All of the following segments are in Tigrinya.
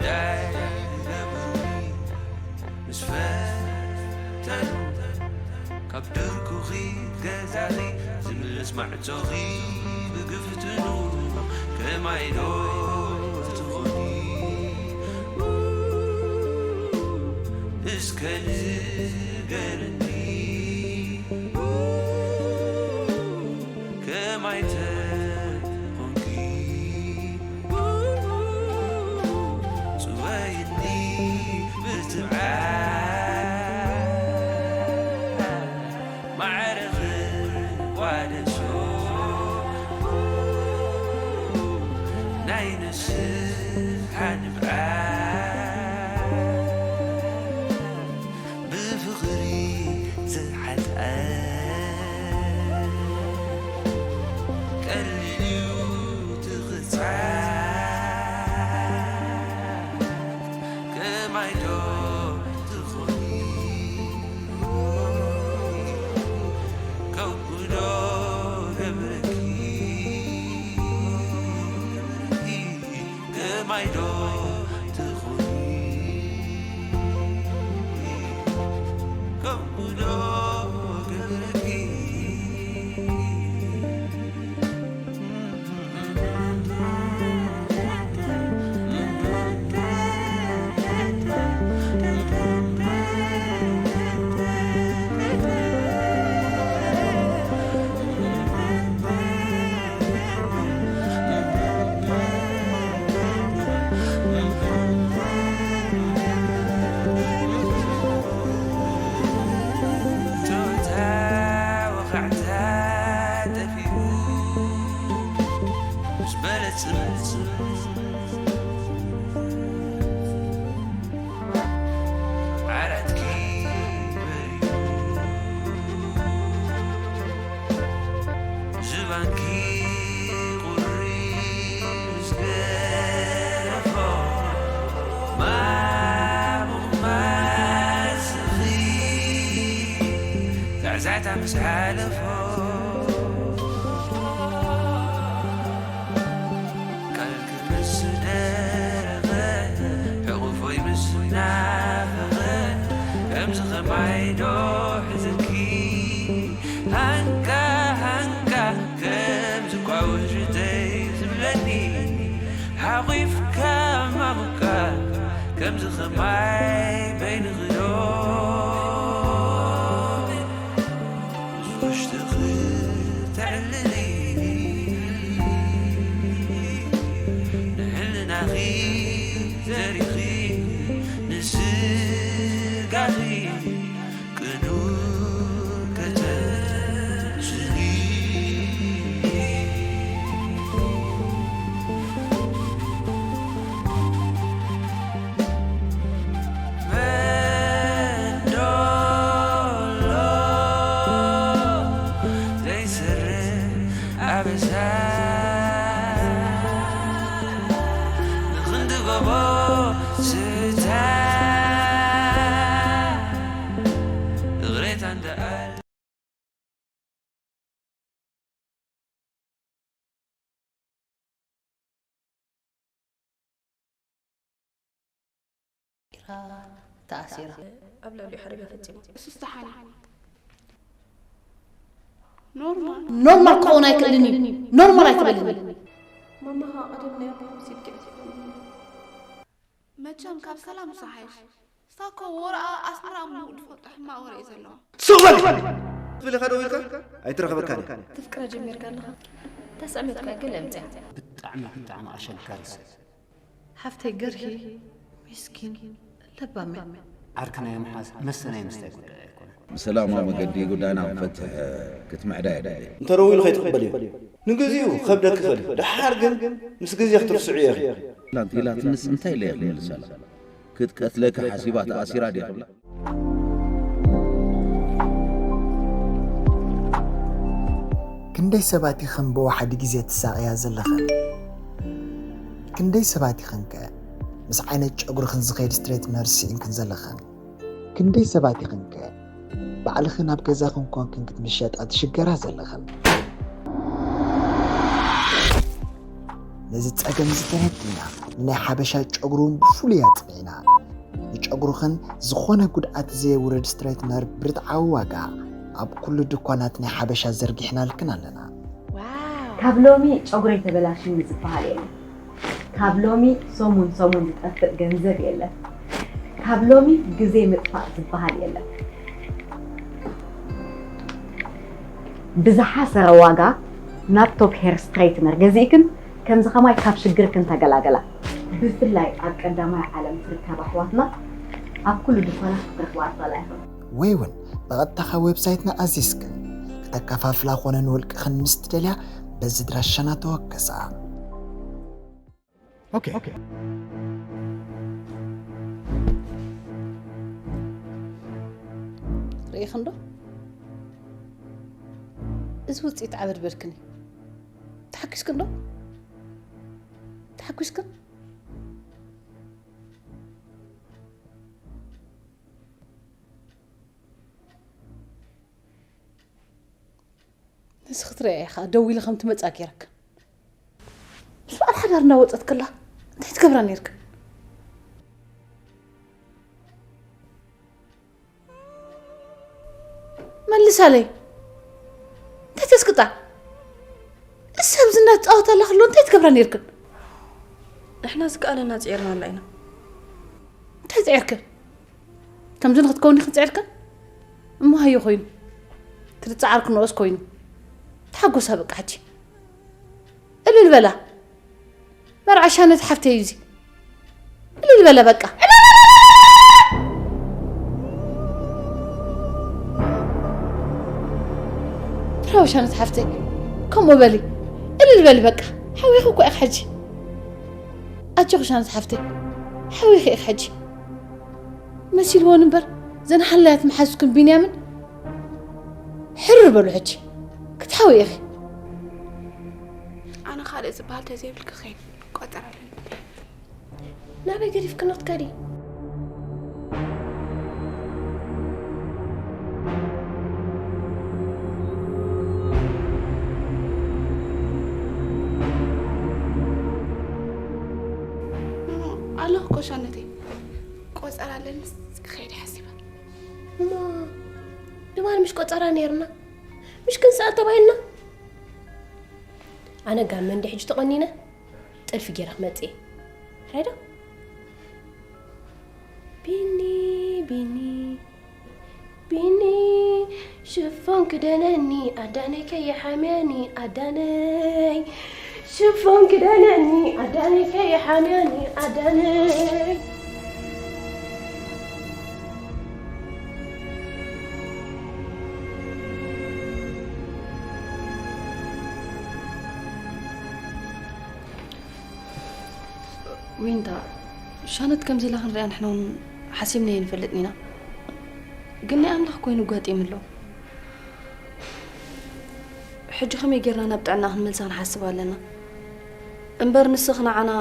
ዳይ ገብሩኒ ምስ ፈተኑ ካብ ድርኩኺ ገዛኺ ዝምልስ ማዕጾኺ ብግፍትኑ ከማይ ዶ ትኾኒ እስከ ንገርኒ ከማይ ተኾንኪ ጽወይኒ ብትብዓት ማዕረ ክቋደሶ ናይ ንስሓ ንብዓት ብፍቕሪ ዝሓልኣ ቀሊል እዩ ትኽጻዕ ከማይ ዶ ትኾኒ ከምኡ ዶ ገብረኪ ከማይ ዶ ትኾኒ ከምኡ ዶ ገብረኪ ቶታ ወኻዕታ ጠፊኡ ምስ በለ ጽምጽም ዓራትኪ በሪሁ ዝባንኪ ቁሪ ምስ ገደፎ ማሙቕ ማስኺ ዛዕዛዕታ ምስ ሓለፎ ካልኪ ምስ ደረቐ ሕቑፎይ ምስ ናፈቐ ከምዚ ኸማይ ዶ ሕዝኪ ሃንካ ሃንካ ከምዚ ኳ ውሽተይ ዝብለኒ ሓቑፍካ ማሙካ ከምዚ ኸማይ በይንኺ ዶ ውሽጥኺ ተዕልሊ ንሕልናኺ ዘሪኺ ንስጋኺ ቅኑዕ ከተስሊ ኢራ ተኣሲራ። ኣብ ልዕሊኡ ሓደጋ ፈጺሙ። እሱ ዝተሓነ። ኖርማል ክኸውን ኣይክእልን እዩ። ኖርማል ኣይትበልኒ። ማማ ከኣ ቀደም ናይ ኣቦ ሓውሲ ብኪ መቸም ካብ ሰላም ዝሓይሽ። ሳኮ ወረኣ ኣስመራ እሞ ድፎጦ ሕማቕ ወረ እዩ ዘለዋ። ስቕ በል! ትብል ኢኻ ደው ኢልካ ኣይትረኽበካን እያ። ተፍቅራ ጀሚርካ ኣለኻ ተስዕመትካ ገለ ኣምፅያ። ብጣዕሚ ብጣዕሚ ኣሸጋሪ ሰብ። ሓፍተይ ገርሂ ሚስኪን ለባም እያ። ዓርኪ ናይ ምሓዝ መሰ ናይ ምስታይ ጉዳይ ኣይኮነን። ብሰላማዊ መገዲ ጉዳይና ክንፈትሕ ክትምዕዳ እየ ደልየ። እንተ ደው ኢሉ ከይትቕበልዮ። ንግዚኡ ክኸብደኪ ይኽእል እዩ፣ ደሓር ግን ምስ ግዜ ክትርስዕዮ ኢኺ። ኢላትንስ እንታይ ኢለ እየ ክምልሰላ? ክትቀትለኪ ሓሲባ ተኣሲራ ድያ ክብላ? ክንደይ ሰባት ኢኽን ብወሓዲ ግዜ ትሳቐያ ዘለኽን? ክንደይ ሰባት ኢኽንከ ምስ ዓይነት ጨጉርኽን ዝኸይድ ስትሬትነር ስኢንክን ዘለኽን? ክንደይ ሰባት ኢኽንከ ባዕልኽን ኣብ ገዛኽን ኮንክን ክትምሸጣ ትሽገራ ዘለኽን? ነዚ ጸገም እዚ ተረዲእና ናይ ሓበሻ ጨጉሪ እውን ብፍሉይ ኣጽኒዕና። ንጨጉርኽን ዝኾነ ጉድኣት ዘየውርድ ስትሬትነር ብርትዓዊ ዋጋ ኣብ ኩሉ ድኳናት ናይ ሓበሻ ዘርጊሕናልክን ኣለና። ካብ ሎሚ ጨጉረይ ተበላሽኒ ዝበሃል የለን። ካብ ሎሚ ሰሙን ሰሙን ዝጠፍእ ገንዘብ የለን። ካብ ሎሚ ግዜ ምጥፋእ ዝበሃል የለን። ብዝሓሰረ ዋጋ ናብ ቶፕ ሄር ስትሬትነር ገዚእክን ከምዚ ከማይ ካብ ሽግርክን ተገላገላ። ብፍላይ ኣብ ቀዳማይ ዓለም ትርከብ ኣሕዋትና ኣብ ኩሉ ድኳናት ክትረኽባ ትኽእላ ኢኽን። ወይ እውን ብቐጥታ ካብ ዌብሳይትና ኣዚዝክን ክተከፋፍላ ኮነ ንውልቅኽን ምስ ትደልያ በዚ ድራሻና ተወከሳ። ኦኬ። ርኢኽን ዶ? እዚ ውፅኢት ዓበድበድክን እዩ። ተሓኪስክን ዶ? ተሓኪስክን? ንስኺ ትርእያ ኢኻ ደው ኢለ ከም ትመጻ ገይረክ። ምስ በዓል ሓዳር እናወጸት ከላ እንታይ ትገብራ ነይርክ? መልሳለይ። እንታይ ተስቅጣ? እሳ ኣብዚ እናተጻወታ ኣላ ከሎ እንታይ ትገብራ ነይርክን? ንሕና ዝከኣለና ጽዒርና ኣላ ኢና። እንታይ ጽዒርክን? ከምዚ ንክትከውኒ ክንጽዕርክን እሞ ሃዮ ኮይኑ ትርጽዓር ክነኦስ ኮይኑ ተሓጎሳ በቃ ሕጂ እልል በላ መርዓ ሻነት ሓፍተይ እዩ እዚ እልል በላ በቃ ብራው ሻነት ሓፍተይ ከምኡ በሊ እልል በሊ በቃ ሓዊኹ እኮ ኢኽ ሕጂ ኣጆኺ ሻነት ሓፍተይ ሓዊኺ ኢኽ ሕጂ መሲልዎን እምበር ዘን ሓላያት መሓዙክን ቢንያምን ሕርር በሉ ሕጂ ክትሓዊ ኢኺ ኣነ ካልእ ዝበሃል ተዘይብልኪ ኸይድ ቆጠር ኣለኒ ናበይ ገዲፍክኖ ትከዲ ኣለኹ እኮ ሻነተይ ቆጸራ ኣለንስ ክኸይድ ሓሲበ እሞ ድማን ምሽ ቆጸራ ነይርና ምሽ ክንስኣ ተባሂልና ኣነ ጋመ እንዲ ሕጂ ተቆኒነ ጥልፊ ገይረ ክመጽእ እየ ሕራይ ዶ ቢኒ ቢኒ ቢኒ ሽፎን ክደነኒ ኣዳነይ ከይሓምያኒ ኣዳነይ ሽፎን ክደነኒ ኣዳነይ ከይሓምያኒ ኣዳነይ ዊንታ ሻነት ከምዚ ኢላ ክንሪኣ ንሕና እውን ሓሲብና ኣይንፈልጥን ኢና ግን ናይ ኣምላኽ ኮይኑ ኣጋጢሙ ኣሎ ሕጂ ከመይ ጌርና ናብ ጥዕና ክንመልሳ ክንሓስብ ኣለና እምበር ንስኽ ንዓና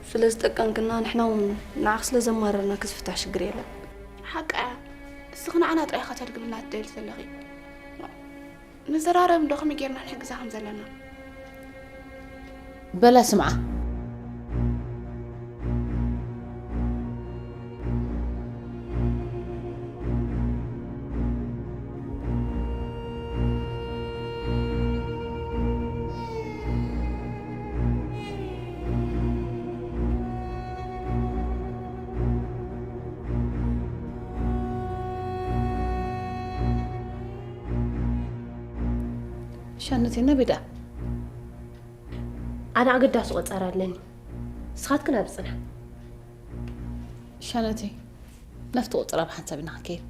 ስለ ዝጠቀምክና ንሕና እውን ንዓኽ ስለ ዘማረርና ክዝፍታሕ ሽግር የለን ሓቃ እያ እስኽ ንዓና ጥራይ ከተድግብልና ትደሊ ዘለኺ ንዘራረብ እንዶ ከመይ ጌርና ንሕግዛ ከም ዘለና በላ ስምዓ ሻነተይ ናበይ ደኣ? ኣነ ኣገዳሲ ቆጸራ ኣለኒ። ንስኻትክን ኣብዚ ጽንሓ። ሻነተይ ናብቲ ቆጸራ ብሓንሳብ ኢና ክንከይድ።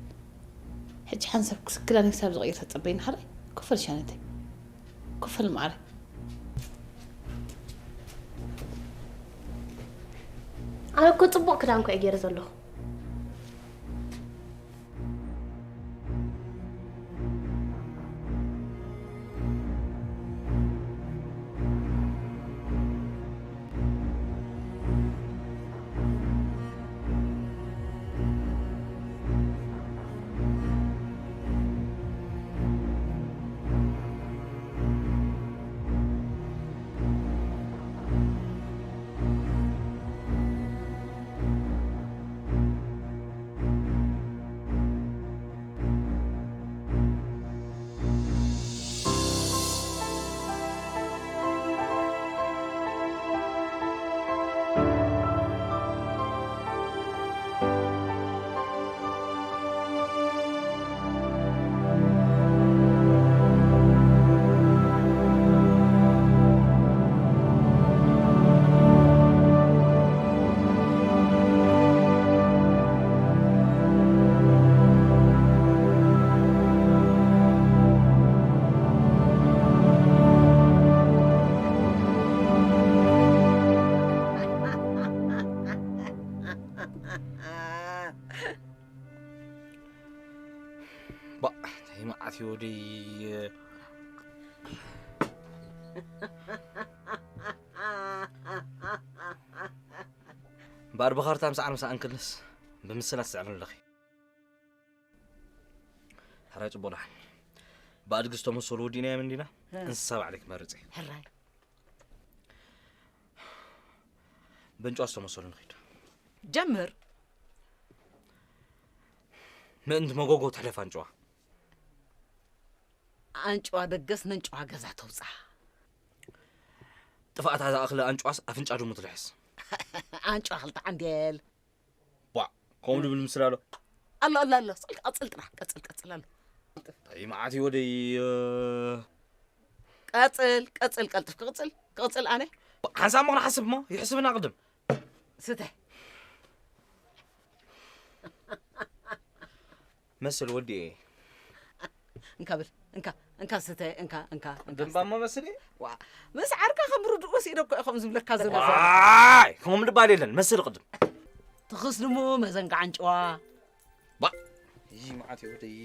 ሕጂ ሓንሳብ ክዳን ክሳብ ዝቕይር ተጸበይኒ ሓራይ። ኮፈል ሻነተይ። ኮፈል ማዓረይ። ኣነ እኮ ጽቡቕ ክዳን እኮ እየ ገይረ ዘለኹ። ባ እንታይ መዓት እዩ ወደይ። እምበኣር ብኻርታ ምሳዕ ምሳዕ እንክልስ ብምስላ ትስዕር ኣለኺ። ሕራይ ጽቡቕ ደሓን። ብኣድጊ ዝተመሰሉ ወዲእናዮም እንዲና? እ። እንስሳ ባዕለይ ክመርጽ እየ። ሕራይ። በንጭዋ ዝተመሰሉ ንኺድ። ጀምር። ምእንቲ መጎጎ ትሕለፍ ኣንጭዋ። ኣንጭዋ ደገስ ነንጭዋ ገዛ ተውፅኣ። ጥፍኣታ ዝኣኽለ ኣንጭዋስ ኣፍንጫ ድሙ ትልሕስ። ኣንጭዋ ክልተ ዓንዴል። ቧዕ፣ ከምኡ ድብል ምስል ኣሎ። ኣሎ፣ ኣሎ፣ ኣሎ። ቀፅል፣ ቀፅል ጥራሕ፣ ቀፅል፣ ቀፅል ኣሎ። እንታይ መዓት እዩ ወደይ፣ እ፣ ቀፅል፣ ቀፅል፣ ቀልጥፍ፣ ክቕፅል፣ ክቕፅል ኣነ። ሓንሳብ እሞ ክንሓስብ እሞ፣ ይሕስብና ቅድም። ስተ። መስል ወዲኤ። እንካ ብል፣ እንካ፣ እንካ ስተ፣ እንካ፣ እንካ፣ እንካ ስተ። ደምባሞ መስል እየ? ዋ፣ ምስ ዓርካ ከም ርድኡ ስኢደ እኮ እዮም ዝብለካ ዘለዉ። ዋይ፣ ከምኡ ምድባል የለን፣ መስል ቅድም። ትኽስ ድሙ መዘንጋዕ ኣንጭዋ። ባ፣ ይህ መዓት እዩ ወደይ።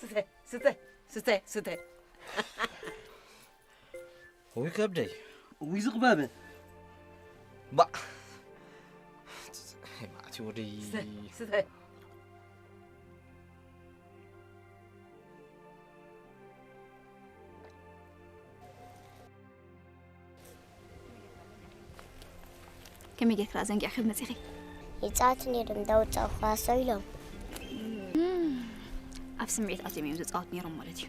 ስተ፣ ስተ፣ ስተ፣ ስተ። ውይ ከብደይ። ውይ ዝቕበበ። ባ፣ ይህ መዓት እዩ ወደይ። ስተ፣ ስተ። ከመይ ጌርክላ ዘንጊዕኺ መጺኺ? ይጻወቱ ነይሮም፣ እንዳወጻእኹ ከኣሶ ኢሎም። እም፣ ኣብ ስምዒት ኣትዮም እዮም ዝጻወቱ ነይሮም ማለት እዩ።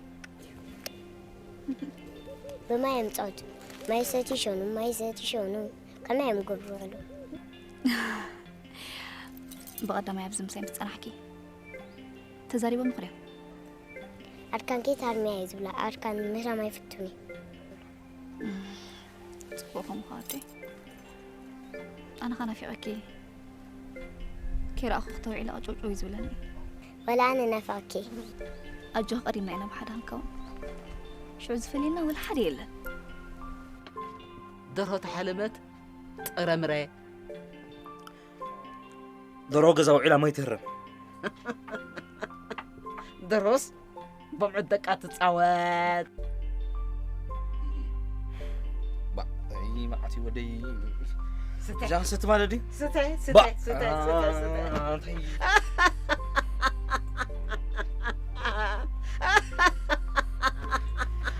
ብማይ እዮም ዝጻወቱ። ማይ ሰትዩ ሸኑ፣ ማይ ሰትዩ ሸኑ። ከመይ እዮም ዝገብሩ ኣለዉ? ብቐዳማይ ኣብዚ ምሳይ ምስ ጸናሕኪ ተዛሪቦምኺ ድዮም? ኣርካን ከይትሃርምያ እዩ ዝብላ። ኣርካን ምህራም ኣይፍቱን እዩ። እም፣ ጽቡቕ ከምኡ ኸዓ ኣደይ። ኣነ ኸኣ ናፊቐኪ። ከይረኣኹ ክተውዒ ኢለ ቅጭውጭው እዩ ዝብለኒ። ወላ ኣነ ናፊቐኪ። ኣጆኺ ቀዲምና ኢና ብሓደ ክንከውን። ሽዑ ዝፈልየና ወላ ሓደ የለን። ደርሆ ተሓለበት ጥረምረ። ደርሆ ገዛ ውዒላ ማይ ትህረም። ደርሆስ በብዑት ደቃ ትጻወት። ባ፣ ኣይ፣ መዓት እዩ ወደይ። ስተ። እዛ ክሰቲ ማለት ድዩ? ስተ፣ ስተ፣ ባ፣ ስተ፣ ስተ፣ ስተ። ኣ፣ እንታይ?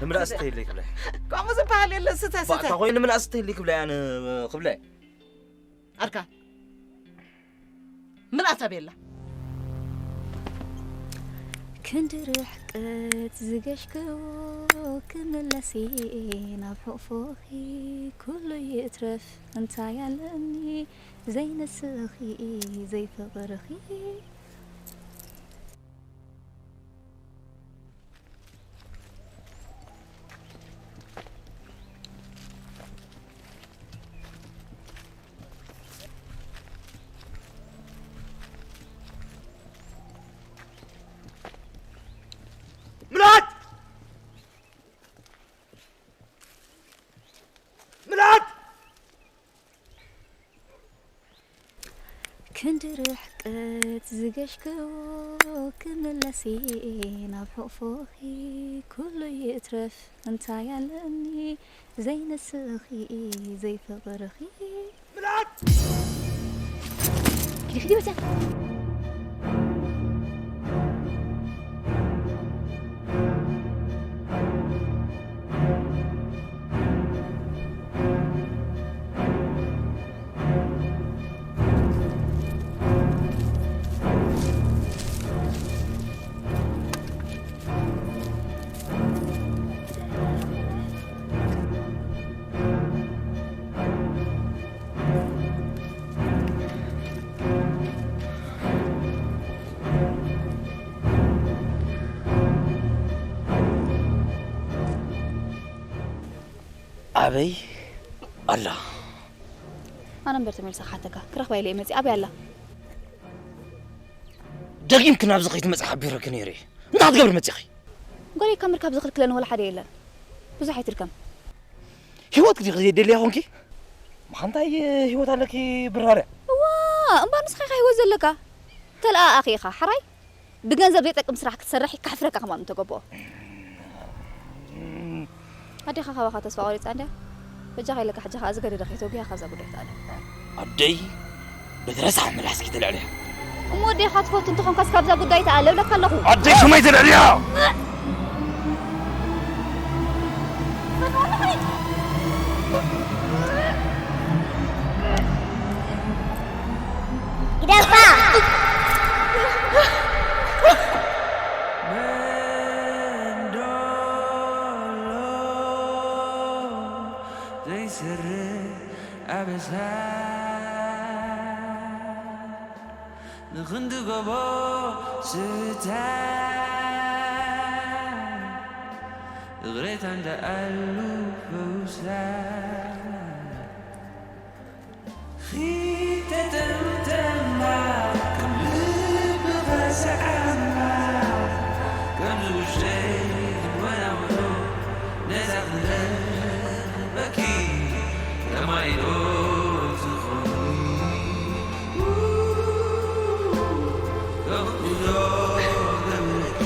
ንምልኣስ ስተ። ተይለይ ክብላይ። ከምኡ ዝበሃል የለ፣ ስተ፣ ባ፣ ስተ። እታ ኮይኑ ንምልኣስ ተይለይ ክብላይ፣ ኣነ ክብላይ። ኣርካ። ምልኣታ ቤላ። ክንዲ ርሕቀት ዝገሽክዎ ክምለስ እየ ናብ ሕቑፎኺ። ኩሉ ይትረፍ እንታይ ኣለኒ ዘይንስኺ ዘይፍቕርኺ። ምልኣት! ምልኣት! ክንዲ ርሕቀት ዝገሽክዎ ክምለስ እየ ናብ ሕቑፎኺ። ኩሉ ይትረፍ እንታይ ኣለኒ ዘይንስኺ ዘይፍቕርኺ። ምልኣት! ኪዲ፣ ኪዲ፣ በጃ። ኣበይ ኣላ? ኣነ እምበር ተመልሰ ክሓተካ፣ ክረኽባ ኢለ እየ መፂኣ። ኣበይ ኣላ? ደጊምኪ ናብዚ ከይትመፂ ሓቢረኪ ነይረ እየ። እንታይ ክትገብሪ መፂኺ? ጓለይ ካብ ምርካብ ዝኽልክለኒ ወላ ሓደ የለን። ብዙሕ ኣይትድከም። ህይወት ግዜ ዘይደልያ ኾንኪ? ምዃንታይ ህይወት ኣለኪ ብራርያ? እዋ፣ እምበር ንስኻ ኢኻ ህይወት ዘለካ። ተለኣኣኺ ኢኻ ሓራይ። ብገንዘብ ዘይጠቅም ስራሕ ክትሰርሕ ከሕፍረካ ከማን እንተገበኦ። ኣዴኻ ካባኻ ተስፋ ቆሪፃ እንድያ። በጃኻ ኢለካ ሕጂ ኸዓ ዝገደደ ከይተጉያ ካብዛ ጉዳይ ተኣለ። ኣደይ በቲ ረሳሕ ምላስኪ ተልዕልያ። እሞ ኣዴኻ ትፈቱ እንተኾንካስ ካብዛ ጉዳይ ተኣለ እብለካ ኣለኹ። ኣደይ ከመይ ተልዕልያ? ግደፋ! ዘይሰርሕ ኣበሳ ንኽንዲ ጎቦ ስብታ እግሬታ እንዳኣሉ ፈውሳ ኺድ ተጠምጠማ ከም ልብኻ ሰዓማ ከምዚ ውሽጠይ ወናውኖ ነዛ ክረኽበኪ ከማይ ዶ ትኾኒ ከብኩሎ ገብረኪ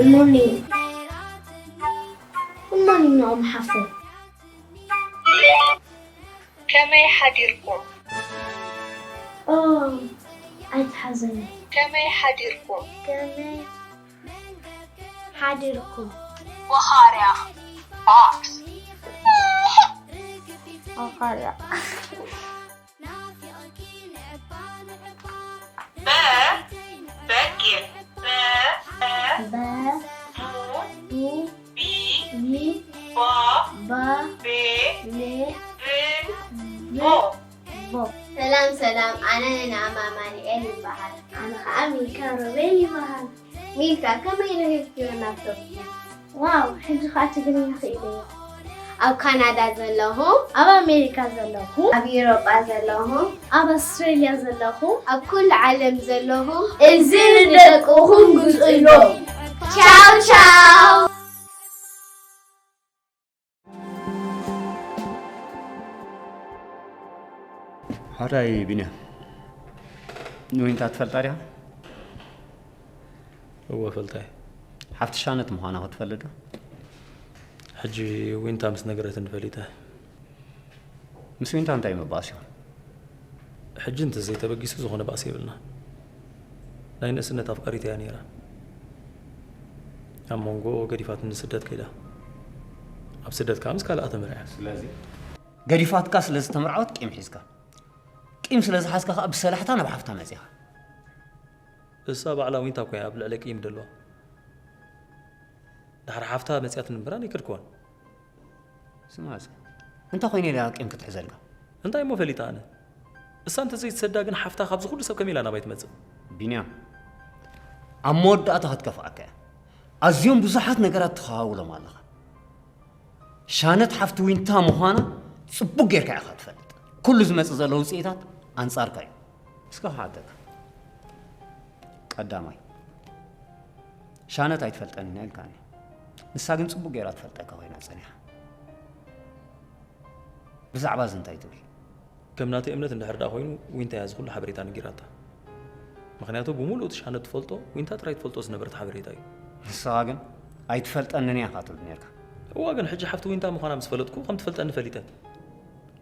እሞኒ እሞኒ ንኦም ሓፍተይ ከመይ ሓዲርኩም? ኦ ኣይትሓዘኒ። ከመይ ሓዲርኩም? ከመይ ሓዲርኩም? ወኻርያ ባክስ ወኻርያ በ በጊዕ በ በ ቡ ቡ ቢ ቢ ባ ባ ቤ ቤ ብ ብ ቦ። ሰላም ሰላም፣ ኣነ ናእማ ኣማኑኤል ይበሃል። ኣነ ኸዓ ሚልካ ሮቤል ይበሃል። ሚልካ፣ ከመይ ረኺብክዮ ናብቶም? ዋው፣ ሕጂ ኸኣ ትግርኛ ኽኢለዮ። ኣብ ካናዳ ዘለኹም፣ ኣብ ኣሜሪካ ዘለኹም፣ ኣብ ኤውሮጳ ዘለኹም፣ ኣብ ኣስትሬልያ ዘለኹም፣ ኣብ ኩሉ ዓለም ዘለኹም፣ እዚ ንደቅኹም ግዝእሎም። ቻው ቻው። ሓራይ ቢንያም፣ ንዊንታ ትፈልጣ ዲኻ? እወ እፈልጣ እየ። ሓፍቲ ሻነት ምዃና ክትፈልጥ ዶ? ሕጂ ዊንታ ምስ ነገረትኒ ፈሊጠ። ምስ ዊንታ እንታይ ምባእስ ኢኹም? ሕጂ እንተዘይተበጊሱ ዝኾነ ባእሲ የብልናን። ናይ ንእስነት ኣፍቃሪተይ እያ ነይራ። ኣብ መንጎ ገዲፋትኒ ስደት ከይዳ። ኣብ ስደት ከኣ ምስ ካልኣ ተመርዕያ። ስለዚ ገዲፋትካ ስለ ዝተመርዓወት ቂም ሒዝካ። ቂም ስለ ዝሓዝካ ከኣ ብሰላሕታ ናብ ሓፍታ መጺኻ። እሳ ባዕላ ዊንታ እኮ እያ ኣብ ልዕለይ ቂም ደለዋ። ድሓር ሓፍታ መጺኣትኒ እምበር ኣነ ኣይከድክዋን። ስማዕ እስከ፣ እንታይ ኮይነ ኢለ እያ ቂም ክትሕዘልካ? እንታይ እሞ ፈሊጠ ኣነ? እሳ እንተዘይትሰዳ ግን ሓፍታ ካብዚ ኩሉ ሰብ ከመይ ኢላ ናባይ ትመጽእ? ቢንያም፣ ኣብ መወዳእታ ክትከፍኣካ እያ። ኣዝዮም ብዙሓት ነገራት ትኸዋውሎም ኣለኻ። ሻነት ሓፍቲ ዊንታ ምዃና ጽቡቕ ጌርካ ኢኻ ትፈልጥ። ኩሉ ዝመጽእ ዘሎ ውጽኢታት ኣንጻርካ እዩ። እስከ ክሓተካ። ቀዳማይ፣ ሻነት ኣይትፈልጠንን እያ ኢልካኒ። ንሳ ግን ጽቡቕ ጌራ ትፈልጠካ ኮይና ጸኒሓ። ብዛዕባ እዚ እንታይ ትብል? ከም ናተይ እምነት እንድሕር ደኣ ኮይኑ፣ ዊንታ እያ እዚ ኩሉ ሓበሬታ ነጊራታ። ምኽንያቱ ብምሉእ እቲ ሻነት ትፈልጦ፣ ዊንታ ጥራይ ትፈልጦ ዝነበረት ሓበሬታ እዩ። ንስኻ ግን ኣይትፈልጠንን እያ ኢኻ ትብል ኔርካ። እዋ ግን ሕጂ ሓፍቲ ዊንታ ምዃና ምስ ፈለጥኩ፣ ከም ትፈልጠኒ ፈሊጠ።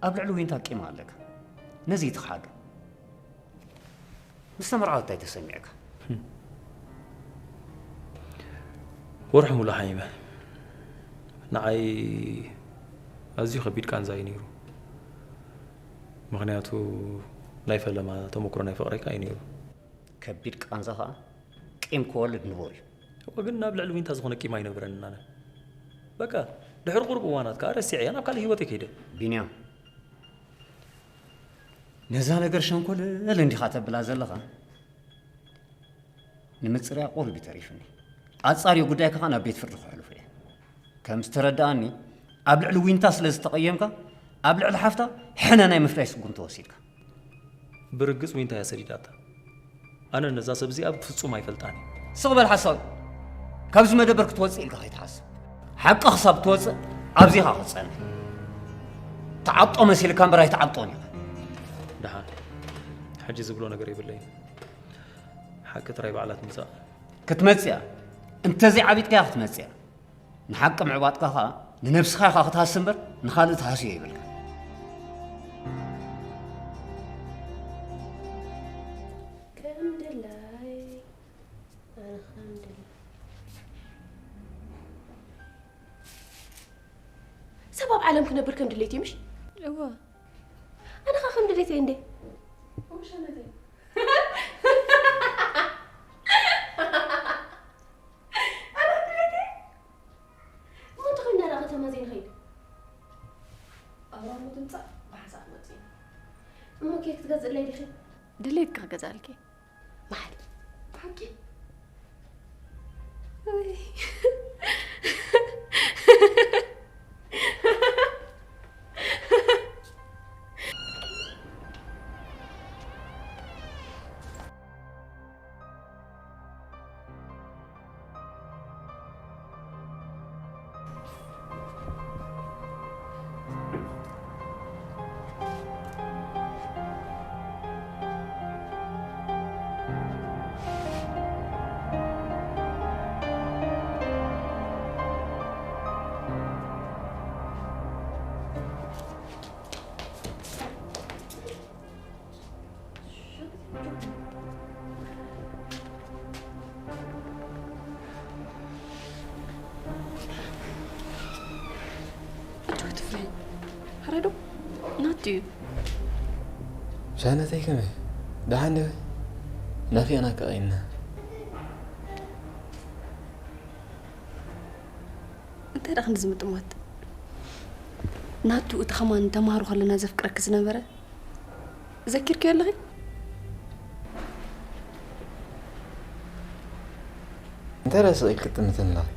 ኣብ ልዕሊ ዊንታ ቂም ኣለካ። ነዚ ትኽሓዶ። ምስ ተመርዓወት እንታይ ተሰሚዕካ? ወርሒ ሙሉእ ሓሚመ። ንዓይ ኣዝዩ ከቢድ ቃንዛ እዩ ነይሩ። ምኽንያቱ ናይ ፈለማ ተመኩሮ ናይ ፍቕረይ ከኣ እዩ ነይሩ። ከቢድ ቃንዛ ኸዓ ቂም ክወልድ ንቡር እዩ። እወ፣ ግን ናብ ልዕሊ ዊንታ ዝኾነ ቂም ኣይነብረንን ኣነ። በቃ፣ ድሕሪ ቁሩብ እዋናት ከኣ ረሲዐያ ናብ ካልእ ህይወተይ ከይደ። ቢንያም፣ ነዛ ነገር ሸንኮለል እንዲኻ ተብላ ዘለኻ፣ ንምጽርያ ቁሩብ እዩ ተሪፉኒ። ኣጻርዮ ጉዳይካ ኸኣ ናብ ቤት ፍርዲ ክሕልፎ እየ። ከም ዝተረድኣኒ፣ ኣብ ልዕሊ ዊንታ ስለ ዝተቐየምካ፣ ኣብ ልዕሊ ሓፍታ ሕነ ናይ ምፍዳይ ስጉምቲ ወሲድካ። ብርግጽ ዊንታ እያ ሰዲዳታ። ኣነ ነዛ ሰብ እዚኣ ብፍጹም ኣይፈልጣን እየ። ስቕ በል ሓሳዊ። ካብዚ መደበር ክትወጽእ ኢልካ ከይትሓስብ። ሓቂ ክሳብ ትወጽእ ኣብዚ ኢኻ ክትጸንሕ። ትዓብጦ መሲልካ እምበር ኣይትዓብጦን ኢኻ። ደሓን። ሕጂ ዝብሎ ነገር የብለይን። ሓቂ ጥራይ ባዕላ ትምጻእ። ክትመጽእ እያ። እንተዘይዓቢጥካያ ክትመጽእ እያ። ንሓቂ ምዕባጥካ ኸኣ ንነብስኻ ኢኻ ክትሃሲ እምበር ንኻልእ ትሃስዮ የብልካ። ከም ድላይ ኣነ ከም ድላይ ሰብ ኣብ ዓለም ክነብር ከም ድሌት እዩ ምሽ? እወ። ኣነ ኸ ከም ድሌት እየ እንዴ? እሞ እንተኾይንና ደኣ ከተማ ዘይንኸይድ? ኣውራ እሞ ትምጻእ ብሓንሳእ ትመጽእ። እሞ ኬክ ትገዝእለይ ዲኺ? ድሌትኪ ክገዝኣልኪ። መሓሪ። ብሓቂ? ውይ። ኣጆኺ ትፍርሒ። ሕራይ ዶ? ናቱ እዩ። ሻነተይ ከመይ? ደሓን ዲኺ? ናፊቕናኪ ቐይና። እንታይ ደኣ ክንዲ ዝምጥማት? ናቱ እቲ ኸማን ተማሃሮ ከለና ዘፍቅረኪ ዝነበረ ዘኪርክዮ ኣለኺ? እንታይ ደኣ ስቕ ኢልኪ ትጥምትኒ ኣለኺ?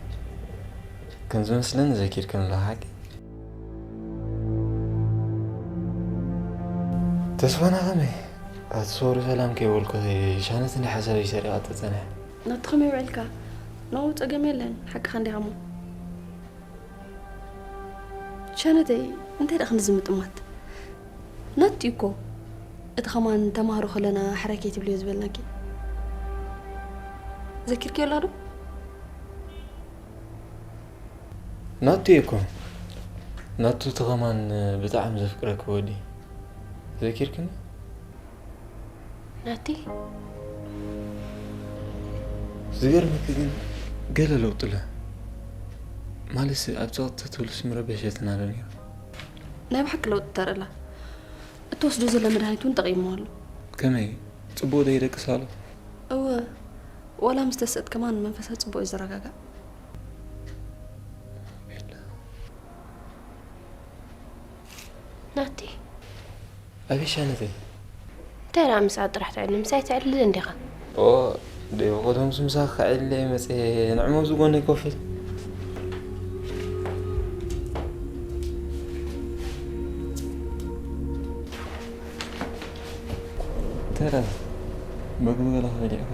ከም ዝመስለኒ ዘኪርክኒ ኣለኺ ሓቂ? ተስፋና ከመይ? ኣቲ ሶሪ ሰላም ከይበልኩኺ ሻነት እንዲ ሓሳበይ ሰሪቓቶ ጸኒሐ። ናቱ ከመይ ውዒልካ? ናብኡ ጸገም የለን፣ ሓቅኻ እንዲኻ እሞ። ሸነተይ፣ እንታይ ደኣ ክንዲ ዝምጥማት? ናቱ እኮ፣ እቲ ኸማን ተማሃሮ ከለና ሕራይ ከይትብልዮ ዝበልናኪ። ዘኪርክዮ ኣላ ዶ? ናቱ እኮ፣ ናቱ እቲ ኸማን ብጣዕሚ ዘፍቅረኪ ወዲ። ዘኪርክኒ? ናቲ? ዝገርመኪ ግን ገለ ለውጢ ኣሎ። ማለትሲ ኣብ ጸቕጢ ተትብልስ ምረበሸትና ዶ ነይሩ? ናይ ብሓቂ ለውጢ ተርእላ። እትወስዶ ዘለ መድሃኒት እውን ጠቒምዎ ኣሎ። ከመይ? ጽቡቕ ዶ ይደቅስ ኣሎ? እወ፣ ዋላ ምስ ተሰጥ ከማን መንፈሳ ጽቡቕ እዩ ዝረጋጋእ። ናቲ። ኣቤት ሻነተይ። እንታይ ደኣ ምስኣ ጥራሕ ትዕሊ? ምሳይ ትዕልል እንዲኻ? ኦ፣ ደይ ብቐደምሱ ምሳኺ ክዕልል እየ መጽየ። ንዕሞ ኣብዚ ጎነይ ኮፍ ኢል። እንታይ ደኣ? መግቢ ገለ ከበሊዕኺ?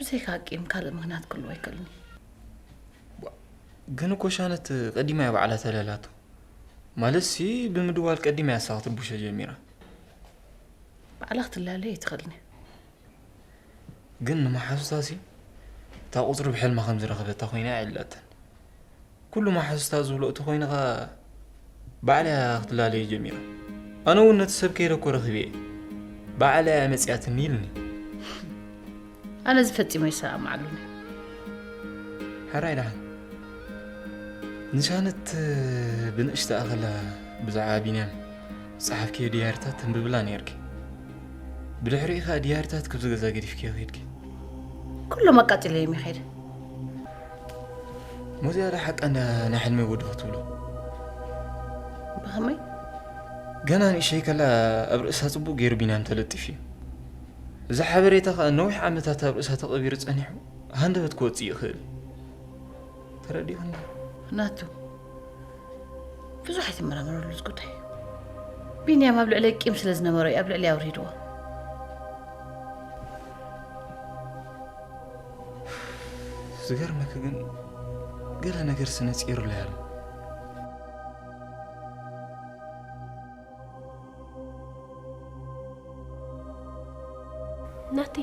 ተይካ ቂም ካልእ ምኽንያት ክህልዎ ኣይክእልን እዩ። ግን እኮ ሻነት ቀዲማ እያ ባዕላ ተለላቶ። ማለትሲ ብምድዋል ቀዲማ እያ ንሳ ክትርብሾ ጀሚራ። ባዕላ ክትላለይ ኣይትኽእልን እያ። ግን ንመሓዙታሲ እታ ቁፅሪ ብሕልማ ከም ዝረኸበታ ኮይና እያ የላተን። ኩሉ መሓዙታ ዝብሎ እቲ ኮይንኻ ባዕላ ክትላለዩ ጀሚራ። ኣነ እውን ነቲ ሰብ ከይደ እኮ ረኺበ እየ። ባዕላ እያ መፂኣትኒ ኢልኒ። ኣነ እዚ ፈጺመ ይሰማማዓሉን እየ። ሕራይ ደሓን። ንሻነት ብንእሽተኣ ከላ ብዛዕባ ቢንያም ዝጸሓፍክዮ ድያሪታት ተንብብላ ነይርኪ። ብድሕሪኡ ከኣ ድያሪታት ካብዚ ገዛ ገዲፍክዮ ከይድኪ። ኩሎም ኣቃጺለዮም እየ ከይደ። ሞዚያ ዶ ሓቃ እንዳ ናይ ሕልመይ ወዲ ክትብሎ? ብኸመይ? ገና ንእሸይ ከላ ኣብ ርእሳ ጽቡቕ ገይሩ ቢንያም ተለጢፉ እዩ። እዚ ሓበሬታ ከኣ ነዊሕ ዓመታት ኣብ ርእሳ ተቐቢሩ ጸኒሑ፣ ሃንደበት ክወጽእ ይኽእል። ተረዲኡኒ። ናቱ፣ ብዙሕ ኣይትመራመረሉ እዚ ጉዳይ። ቢንያም ኣብ ልዕለይ ቂም ስለ ዝነበሮ እዩ ኣብ ልዕለይ ኣውሪድዎ። ዝገርመኪ ግን፣ ገለ ነገር ስነጺሩለይ ኣሎ። ናቲ።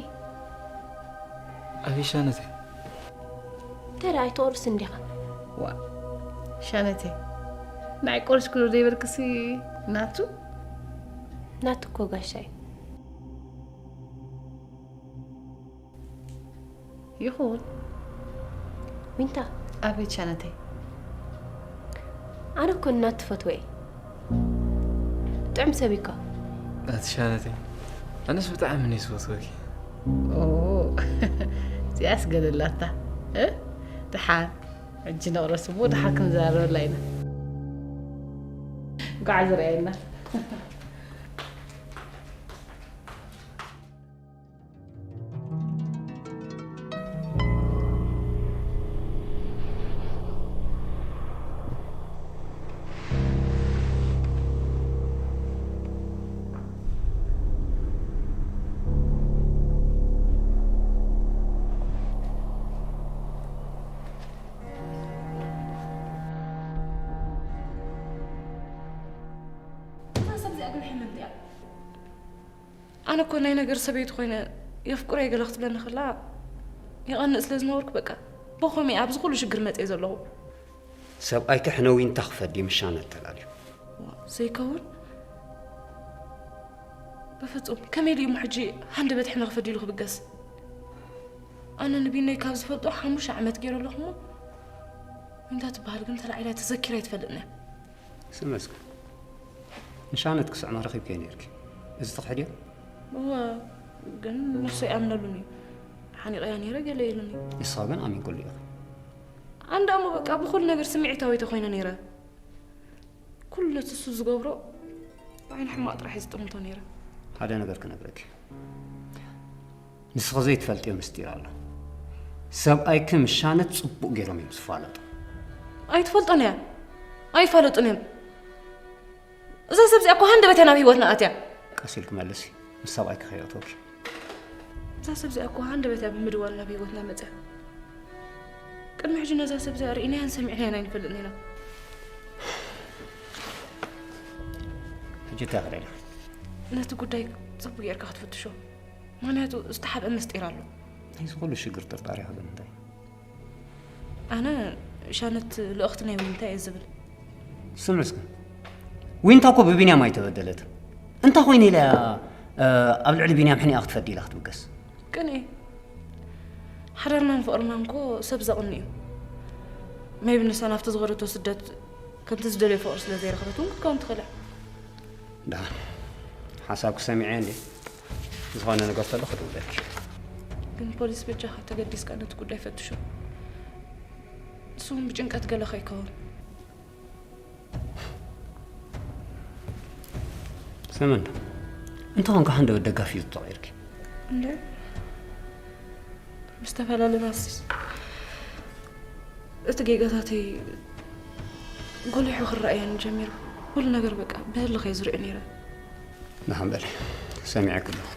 ኣበይ ሻነተይ? እንታይ ደኣ ኣይትቆርስን ዲኻ? ዋ፣ ሻነተይ። ንዓይ ቆርስ ክብሎ ዘይበልክሲ ናቱ? ናቱ እኮ ጋሻ እዩ። ይኹን። ዊንታ። ኣቤት ሻነተይ። ኣነ እኮ እናት ትፈትዎ እየ። ጥዑም ሰብ እዩ እኮ። ኣቲ ሻነተይ፣ ኣነስ ብጣዕሚ እየ ዝፈትወኪ። ኦ፣ እዚኣስ ገለ ኣላታ። እ? ደሓን። ሕጂ ንቕረስ እሞ ደሓን ክንዘራረበላ ኢና። ጓዕ ዝረኣየና። እዛ ሰብ እዚኣ ግን ሕምምቲ እያ። ኣነ እኮ ናይ ነገር ሰበይቲ ኮይነ የፍቅሮ እየ ገለ ክትብለኒ ከላ ይቐንእ ስለ ዝነበርኩ በቃ ብኸመይ ኣብዚ ኩሉ ሽግር መፅየ ዘለኹ። ሰብኣይኪ ሕነ ዊንታ ክፈዲ ምሻነ ተላልዩ። ዋ፣ ዘይከውን። በፍጹም ከመይ ድዩ እሞ ሕጂ ሃንደበት ሕነ ክፈዲ ኢሉ ክብገስ? ኣነ ንቢነይ ካብ ዝፈልጦ ሓሙሽተ ዓመት ገይረ ኣለኹ እሞ ዊንታ ትበሃል ግን ተላዒላ ተዘኪራ ኣይትፈልጥን እያ። ስመስግን። ንሻነት ክስዕማ ረኺብኪ ነይርኪ። እዚ ትኽሕድዮ? እወ፣ ግን ንሱ ኣይኣምነሉን እዩ። ሓኒቐያ ነይረ ገለ ኢሉኒ። ንስኻ ግን ኣሚንኩሉ ኢኺ። ኣነ ደኣ እሞ በቃ ብኹሉ ነገር ስምዒታዊት ኮይነ ነይረ። ኩሉ ነቲ እሱ ዝገብሮ ብዓይኒ ሕማቕ ጥራሕ እየ ዝጥምቶ ነይረ። ሓደ ነገር ክነግረኪ። ንስኺ ዘይትፈልጥዮ ምስጢር ኣሎ። ሰብኣይኪ ምስ ሻነት ጽቡቕ ገይሮም እዮም ዝፋለጡ። ኣይትፈልጦን እያ። ኣይፋለጡን እዮም። እዛ ሰብ እዚኣ እኮ ሃንደበት እያ ናብ ህይወትና ኣትያ። ቀስ ኢልኪ መልሲ። ምስ ሰብኣይኪ ከየእተውኪ። እዛ ሰብ እዚኣ እኮ ሃንደበት እያ ብምድዋል ናብ ህይወትና መጽያ። ቅድሚ ሕጂ ነዛ ሰብ እዚኣ ርኢናያን ሰሚዕናያን ኣይንፈልጥን ኢና። ሕጂ እንታይ ክርኢ ኣለኺ? ነቲ ጉዳይ ጽቡቕ ጌርካ ክትፍትሾ። ምኽንያቱ ዝተሓብአ ምስጢር ኣሎ። ናይዚ ኩሉ ሽግር ጥርጣሬ ካብ ምንታይ? ኣነ ሻነት ልእኽቲ ናይ ዊንታ እየ ዝብል። ስምዒ እስከ። ዊንታ እኮ ብቢንያም ኣይተበደለትን። እንታይ ኮይነ ኢላ እያ፣ እ፣ ኣብ ልዕሊ ቢንያም ሕኒኣ ክትፈዲ ኢላ ክትብገስ? ቅንኢ። ሓዳርናን ፍቕርናን እኮ ሰብ ዘቕንእ እዩ። ሜቢ ንሳ ናብቲ ዝኸደቶ ስደት ከምቲ ዝደልዮ ፍቕሪ ስለ ዘይረኸበት እውን ክትከውን ትኽእል እያ። ደሓን። ሓሳብኪ ሰሚዐ እንዴ? ዝኾነ ነገር ተሎ ክድውለልኪ። ግን ፖሊስ በጃኻ ተገዲስካ ነቲ ጉዳይ ፈትሾ። ንሱ እውን ብጭንቀት ገለ ከይከውን። ሰመንዳ፣ እንተኾንካ ሃንደበት ደጋፊ እዩ ተቐይርኪ። እንደ ምስ ተፈላለናስ እቲ ጌጋታተይ ጎሊሑ ክረኣየኒ ጀሚሩ። ኩሉ ነገር በቃ ብህልኽ እየ ዝሪኦ ነይረ። ደሓን በሊ፣ ሰሚዐኪ ኣለኹ።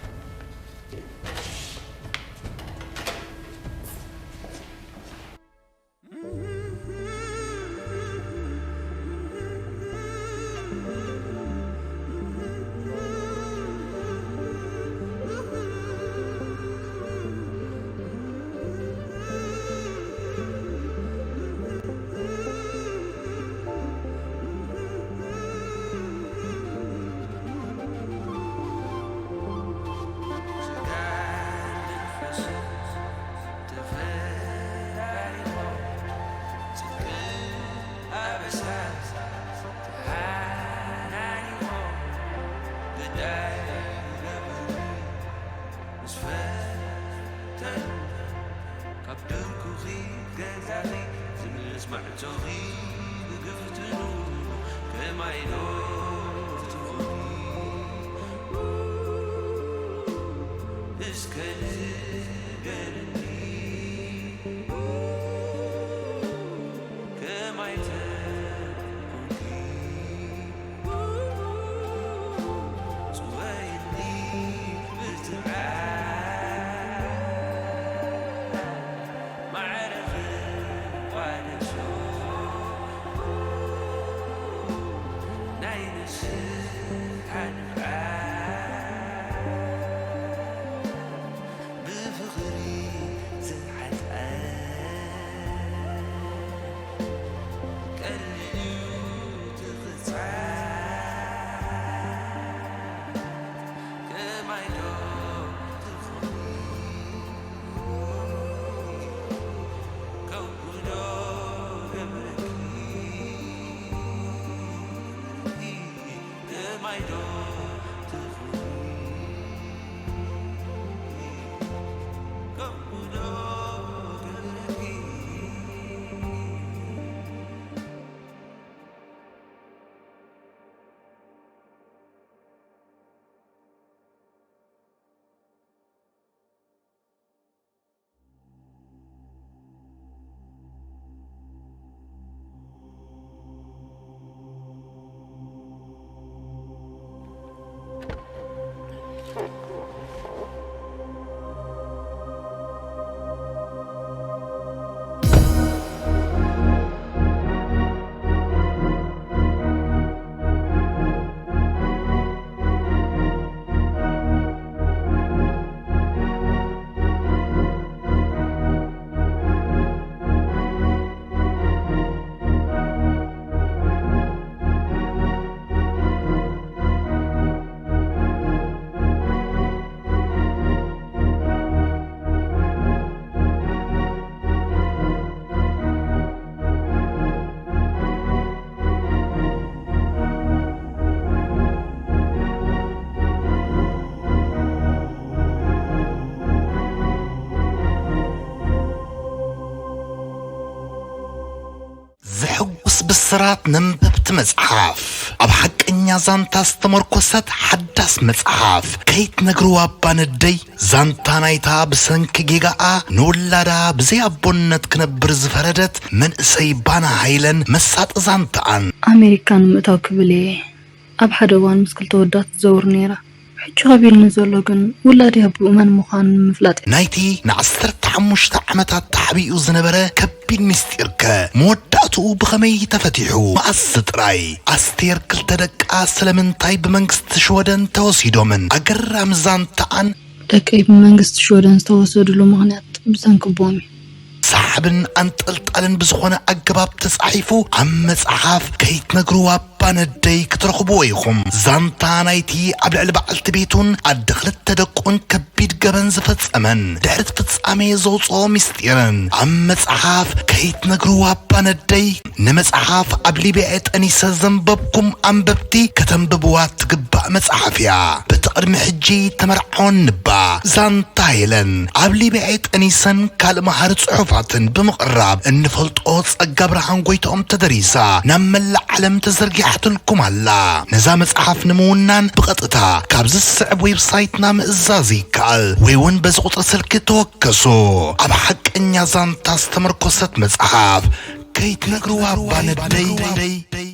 ማይ ዶ ትኾኒ እስከ ንገርኒ፣ ከማይ ተኾንኪ ጽወይኒ ብትብዓት። ዘሕጉስ ብስራት ነንበብቲ መጽሓፍ። ኣብ ሓቀኛ ዛንታ ዝተመርኮሰት ሓዳስ መጽሓፍ ከይትነግርዋ እባ ነደይ። ዛንታ ናይታ ብሰንኪ ጌጋኣ ንውላዳ ብዘይ ኣቦነት ክነብር ዝፈረደት መንእሰይ ባና ሃይለን መሳጢ ዛንታኣን። ኣሜሪካ ንምእታው ክብል እየ ኣብ ሓደ እዋን ምስ ክልተ ወዳት ትዘውር ነይራ። ሕጂ ከቢድኒ ዘሎ ግን ውላደይ ኣቦኡ መን ምዃኑ ንምፍላጥ እዩ። ናይቲ ንዓሰርተ ሓሙሽተ ዓመታት ተሓቢኡ ዝነበረ ከቢድ ምስጢርከ መወዳእትኡ ብኸመይ ተፈቲሑ? መኣስ ጥራይ? ኣስቴር ክልተ ደቃ ስለምንታይ ብመንግስቲ ሽወደን ተወሲዶምን? ኣገራሚ ዛንታኣን። ደቀይ ብመንግስቲ ሽወደን ዝተወሰድሉ ምኽንያት ብሰንኪ ኣቦኦም እዩ። ሰሓብን ኣንጠልጣልን ብዝኾነ ኣገባብ ተጻሒፉ ኣብ መጽሓፍ ከይትነግርዋ እባ ነደይ ክትረኽብዎ ኢኹም። ዛንታ ናይቲ ኣብ ልዕሊ በዓልቲ ቤቱን ኣደ ክልተ ደቁን ከቢድ ገበን ዝፈጸመን ድሕሪ እቲ ፍጻሜ ዘውጽኦ ምስጢርን ኣብ መጽሓፍ ከይትነግርዋ እባ ነደይ። ንመጽሓፍ ኣብ ሊብያ ጠኒሰ ዘንበብኩም ኣንበብቲ ከተንብብዋ ትግባእ መጽሓፍ እያ። በቲ ቅድሚ ሕጂ ተመርዓወን ንባ ዛንታ ሄለን ኣብ ሊብያ ጠኒሰን ካልእ መሃሪ ጽሑፋትን ብምቕራብ እንፈልጦ ጸጋ ብርሃን ጎይትኦም ተደሪሳ ናብ መላእ ዓለም ተዘርጊሓትልኩም ኣላ። ነዛ መጽሓፍ ንምውናን ብቐጥታ ካብዚ ዝስዕብ ዌብሳይትና ምእዛዝ ይከኣል ወይ እውን በዚ ቁጽሪ ስልኪ ተወከሱ። ኣብ ሓቀኛ ዛንታ ዝተመርኮሰት መጽሓፍ ከይትነግርዋ እባ ነደይ።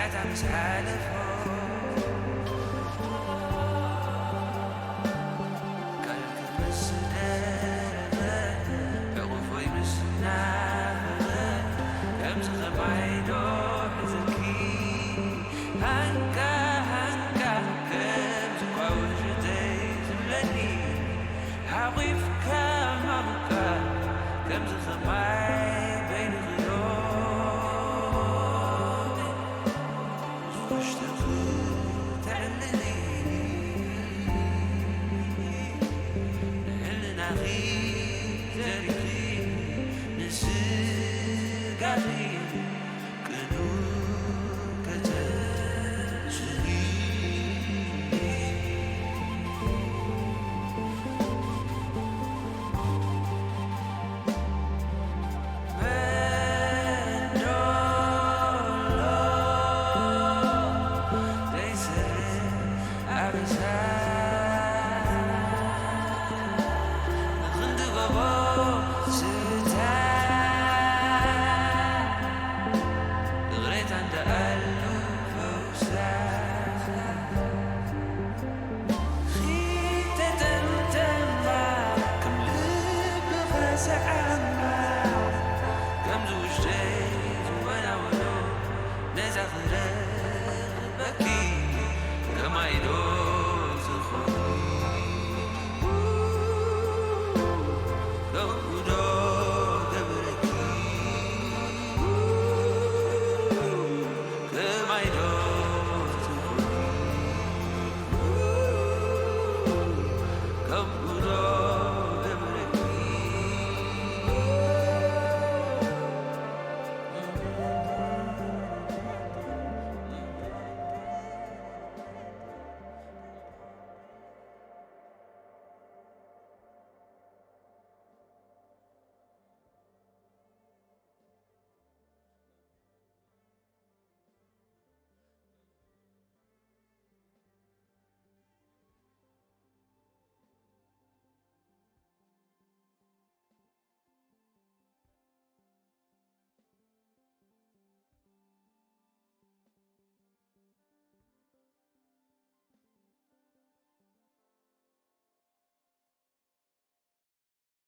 ኣታ ምስ ሓለፎ፣ ቀልቢ ምስ ደረቐ፣ ሕቑፎይ ምስ ናፈቐ፣ ከምዚ ኸማይ ዶ ሒዘኪ? ሃንካ፣ ሃንካ፣ ከምዚ ኳ ውሽጠይ ዝብለኒ፣ ሓቑፍካ ማሙካ፣ ከምዚ ኸማይ በይንኺ ዶ ውሽጥኺ ተዕልሊ፣ ንሕልናኺ ዘሪኺ፣ ንስጋኺ